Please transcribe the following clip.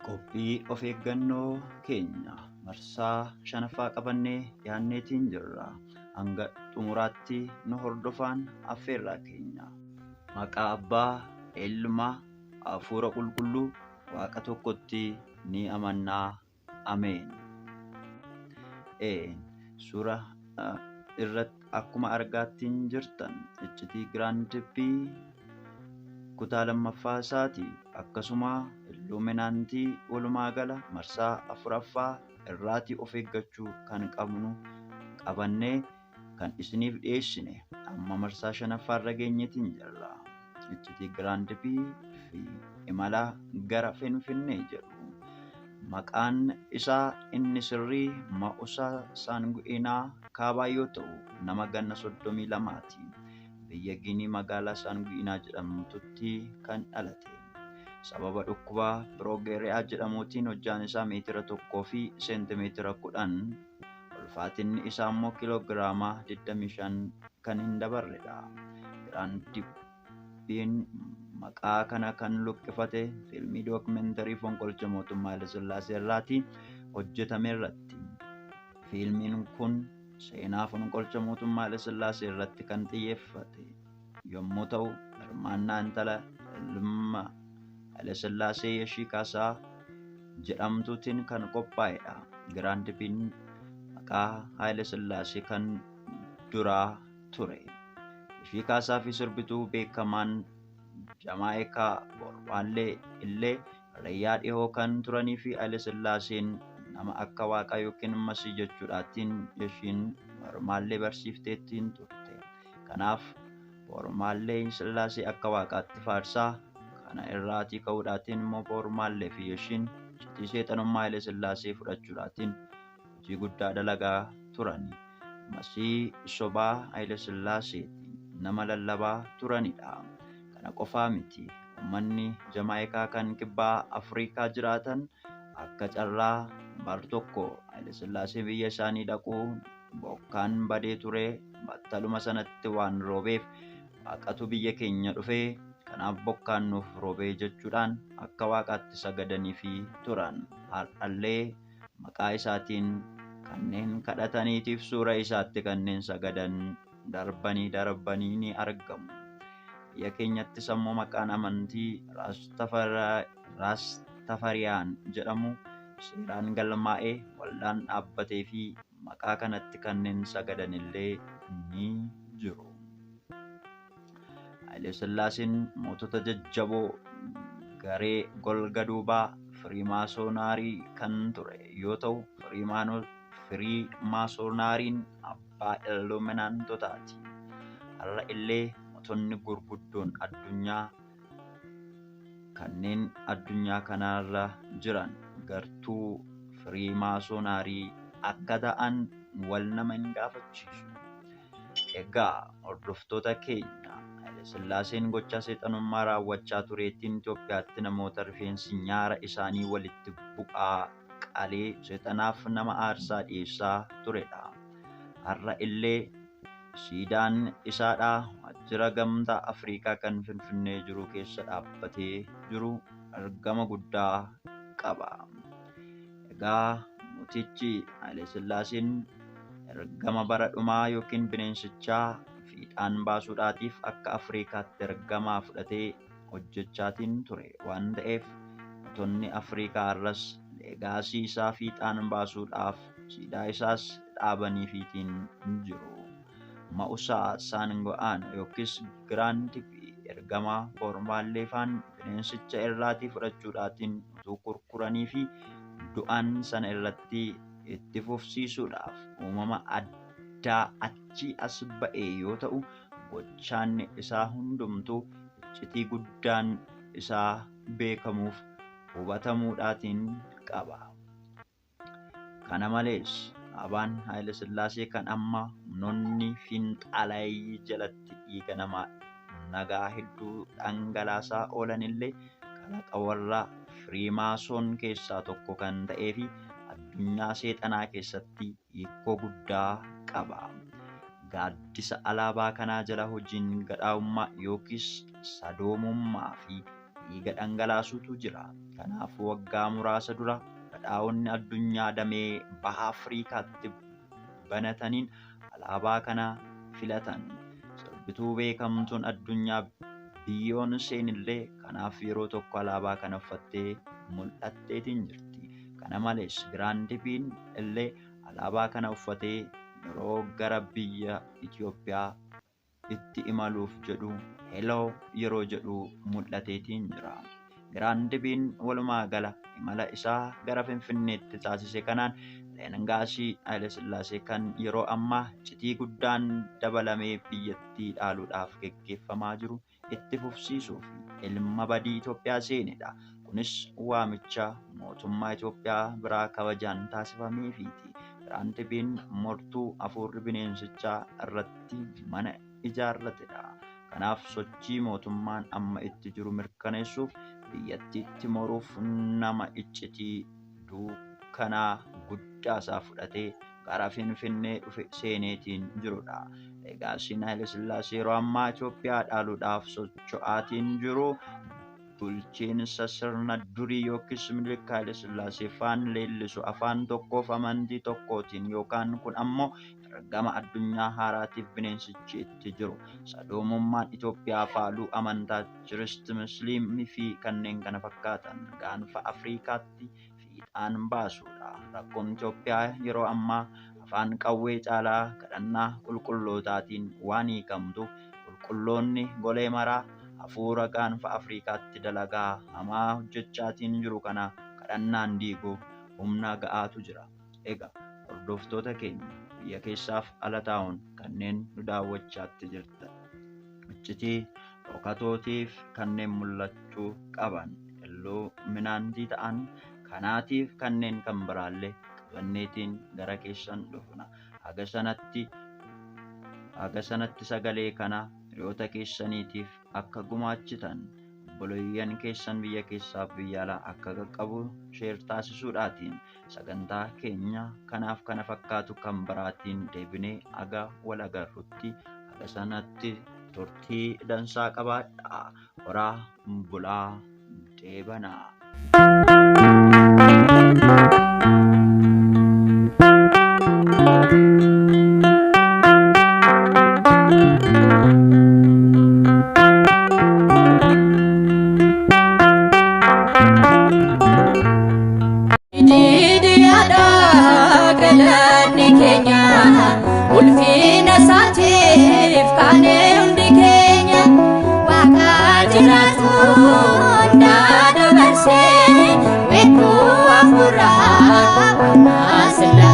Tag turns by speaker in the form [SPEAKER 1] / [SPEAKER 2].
[SPEAKER 1] Qophii of eeggannoo keenya marsaa shanaffaa qabannee dhiyaanneetiin jirra. Hanga xumuraatti nu hordofaan affeerraa keenya. Maqaa Abbaa, Ilma, Hafuura Qulqulluu, Waaqa tokkotti ni amannaa. Ameen. Suura irratti akkuma argaattiin jirtan iccitii Giraand P kutaa lammaffaa isaati. Akkasuma Illuminaantii walumaa gala marsaa afuraffaa irraatii of eeggachuu kan qabnu qabannee kan isiniif dhiyeessine amma marsaa shanaffaa irra geenyeetiin jirra. Iccitii Giraand P fi imala gara Finfinnee jedhu. Maqaan isaa inni sirrii Ma'usaa Saangu'inaa Kaabaa yoo ta'u, nama ganna 32ti. Biyya Giinii magaalaa Saangu'inaa jedhamtutti kan dhalate. Sababa dhukkuba Piroogeeriyaa jedhamuutiin hojjaan isaa meetira 1 fi seentimeetira 10, ulfaatinni isaa immoo kiiloogiraama 25 kan hin dabarredha. Giraand maqaa kana kan luqqifate fiilmii dookimeentarii fonqolcha mootummaa Hayilasillaasee irraatii hojjetame irratti. Fiilmiin kun seenaa fonqolcha mootummaa Hayilasillaasee irratti kan xiyyeeffate yommuu ta'u, hirmaannaa intala ilma Hayilasillaasee Yeshii Kaasaa jedhamtuutiin kan qophaa'edha. Giraand Piin maqaa Hayilasillaasee kan duraa ture. Yeshii Kaasaa fi sirbituu beekamaan Jamaayikaa Boormaallee illee hiriyyaa dhihoo kan turanii fi Hayilasillaaseen nama akka waaqaa yookiin masii jechuudhaatiin Yeshiin Boormaallee barsiifteettiin turte. Kanaaf Boormaallee Sillaasee akka waaqaatti faarsaa. Kana irraatii ka'uudhaatiin immoo Boormaallee fi Yeshiin iccitii seexanummaa Hayilasillaasee fudhachuudhaatiin hojii guddaa dalagaa turan. Masii sobaa Hayilesillaaseetiin nama lallabaa turanidha. Kana qofaa miti. Uummanni Jamaayikaa kan kibbaa Afrikaa jiraatan akka carraa bar tokko Hayilesillaasee biyya isaanii dhaquu bokkaan badee ture battaluma sanatti waan roobeef waaqatu biyya keenya dhufee kanaaf bokkaan nuuf roobee jechuudhaan akka waaqaatti sagadaniifi turan. Har'allee maqaa isaatiin kanneen kadhataniitiif suura isaatti kanneen sagadan darbanii darbanii ni argamu. Biyya keenyattis ammoo maqaan amantii Raastafariyaan jedhamu seeraan galmaa'ee waldaan dhaabbatee fi maqaa kanatti kanneen sagadan illee ni jiru. Hayilesillaaseen mootota jajjaboo garee golga duubaa Firiimaasonaarii kan ture yoo ta'u, Firiimaasonaariin abbaa Illuminaantotaati. Har'a illee mootonni gurguddoon addunyaa kanneen addunyaa kanarra jiran gartuu Firiimaasonaarii akka ta'an wal nama hin gaafachiisu. Egaa hordoftoota keenya, Hayilesillaaseen gochaa seexanummaa raawwachaa tureettiin Itoophiyaatti namoota rifeensi nyaara isaanii walitti bu'aa qalee seexanaaf nama aarsaa dhiyeessaa turedha. Har'a illee siidaan isaadhaa waajjira Gamtaa Afrikaa kan Finfinnee jiru keessa dhaabbatee jiru argama guddaa qaba. Egaa mootichi Hayilesillaaseen ergama bara dhumaa yookiin bineensichaa fiixaan baasuudhaatiif akka Afrikaatti ergamaa fudhatee hojjechaatiin ture waan ta'eef mootonni Afrikaa har'as leegaasii isaa fiixaan baasuudhaaf siidaa isaas dhaabaniifiitiin jiru. Ma'usaa Saango'aan yookiis Giraand P ergama Boormaallee faan bineensicha irraatii fudhachuudhaatiin utuu kurkuranii fi du'an sana irratti itti fufsiisuudhaaf uumama addaa achii as ba'e yoo ta'u, gochaan isaa hundumtuu iccitii guddaan isaa beekamuuf hubatamuudhaatiin qaba. Kana malees alaabaan Hayilesillaasee kan amma humnoonni fiinxaalayyii jalatti dhiiga namaa nagaa hedduu dhangalaasaa oolan illee kalaqa warra Firiimaasoon keessaa tokko kan ta'ee fi addunyaa seexanaa keessatti hiikoo guddaa qaba. Gaaddisa alaabaa kanaa jala hojiin gadhaa'ummaa yookiis sadoomummaa fi Dhiiga dhangalaasutu jira. Kanaaf waggaa muraasa dura badhaa'onni addunyaa damee baha Afrikaatti banataniin alaabaa kana filatan. Sirbituu beekamtuun addunyaa Biyoonseen illee kanaaf yeroo tokko alaabaa kana uffattee mul'atteetiin jirti. Kana malees Giraandibiin illee alaabaa kana uffatee yeroo gara biyya Itoophiyaa itti imaluuf jedhu heloo yeroo jedhu mul'ateetiin jira. Giraandibiin walumaa gala imala isaa gara Finfinneetti taasise kanaan Leengaasii Hayilasillaasee kan yeroo ammaa iccitii guddaan dabalamee biyyattii dhaaluudhaaf geggeeffamaa jiru itti fufsiisuu fi ilma badii Itoophiyaa seenedha. Kunis waamicha mootummaa Itoophiyaa biraa kabajaan taasifameefiiti. Giraandibiin mortuu hafuurri bineensichaa irratti mana ijaarratedha. Kanaaf sochii mootummaan amma itti jiru mirkaneessuuf biyyattiitti moruuf nama iccitii duukkanaa guddaa isaa fudhatee gara Finfinnee dhufe seeneetiin jirudha. Leegaasiin Hayilasillaasee yeroo ammaa Itoophiyaa dhaaluudhaaf socho'aatiin jiru bulchiinsa sirna durii yookiis Minilik Hayilasillaasee faan leellisu afaan tokkoof amantii tokkootiin yookaan kun ammoo ergama addunyaa haaraatiif bineensichi itti jiru. Sadoomummaan Itoophiyaa faaluu amantaa Kirist Musliimii fi kanneen kana fakkaatan gaanfa Afrikaatti fiixaan baasudha. Rakkoon Itoophiyaa yeroo ammaa afaan qawwee caalaa kadhannaa qulqullootaatiin waan hiikamtuuf qulqulloonni golee maraa hafuura gaanfa Afrikaatti dalagaa hamaa hojjechaatiin jiru kana kadhannaan diiguuf humna ga'aatu jira. Egaa hordoftoota keenya biyya keessaaf ala taa'uun kanneen nu daawwachaatti jirtan iccitii dhokatootiif kanneen mul'achuu qaban illuminaantii ta'an kanaatiif kanneen kan biraallee qabanneetiin gara keessan dhufna. Haga sanatti sagalee kana hiriyoota keessaniitiif akka gumaachitan obboleeyyan keessan biyya keessaaf biyya alaa akka qaqqabu sheer taasisuudhaatiin sagantaa keenya kanaaf kana fakkaatu kan biraatiin deebinee haga wal agarrutti haga sanatti turtii dansaa qabaadhaa. Horaa bulaa deebanaa.
[SPEAKER 2] Didiyaadha galanni keenya ulfina isaatiif kaane hundi keenya waaqa jiraatu hundaa dabarsee weedduu hafuuraa waaqa.